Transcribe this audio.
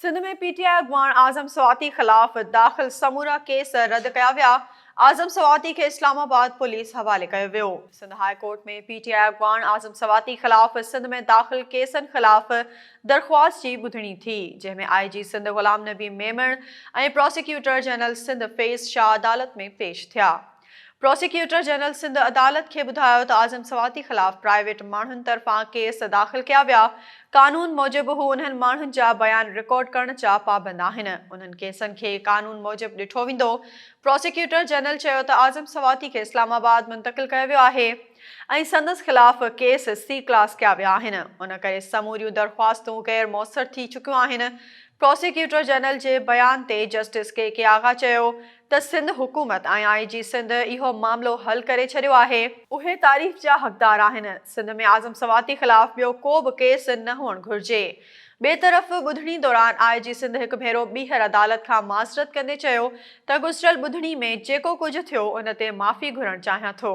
Sindh ۾ P ٽي آء اڳواڻ اعظم سواتي خلاف داخل سمورا ڪيس رد ڪيا ويا، اعظم سواتي کي اسلام آباد پوليس حوالي ڪيو ويو. Sindh high court ۾ P T I اڳواڻ اعظم سواتي خلاف سنڌ ۾ داخل ڪيسن خلاف درخواست جي ٻڌڻي ٿي، جنهن ۾ آء جي سنڌ غلام نبي ميمڻ ۽ پراسيڪيوٽر جنرل سنڌ فيض شاهه عدالت ۾ پيش ٿيا. پراسيڪيوٽر جنرل سنڌ عدالت کي ٻڌايو ته اعظم سواتي خلاف پرائيويٽ ماڻهن طرفان ڪيس داخل ڪيا ويا، قانون موجب هو انهن ماڻهن جا بيان رڪارڊ ڪرڻ جا پابند آهن، انهن ڪيسن کي قانون موجب ڏٺو ويندو. پراسيڪيوٽر جنرل چيو ته اعظم سواتي کي اسلام آباد منتقل ڪيو ويو آهي ۽ سندس خلاف ڪيس سي ڪلاس ڪيا ويا آهن، ان ڪري سموريون درخواستون غير موثر ٿي چڪيون آهن. پراسيڪيوٽر جنرل جي بيان تي جسٽس ڪي ڪي آغا چيو ته سنڌ حڪومت ۽ آء جي سنڌ اهو معاملو حل ڪري ڇڏيو آهي. اهي تعريف جا حقدار آهن. سنڌ ۾ اعظم سواتي خلاف ٻيو ڪو به ڪيس نه هئڻ گهرجي. ٻئي طرف ٻڌڻي دوران آء جي سنڌ هڪ ڀيرو ٻيهر عدالت کان معذرت ڪندي چيو ته گذريل ٻڌڻي ۾ جيڪو ڪجهه ٿيو ان تي معافي گهرڻ چاهيان ٿو.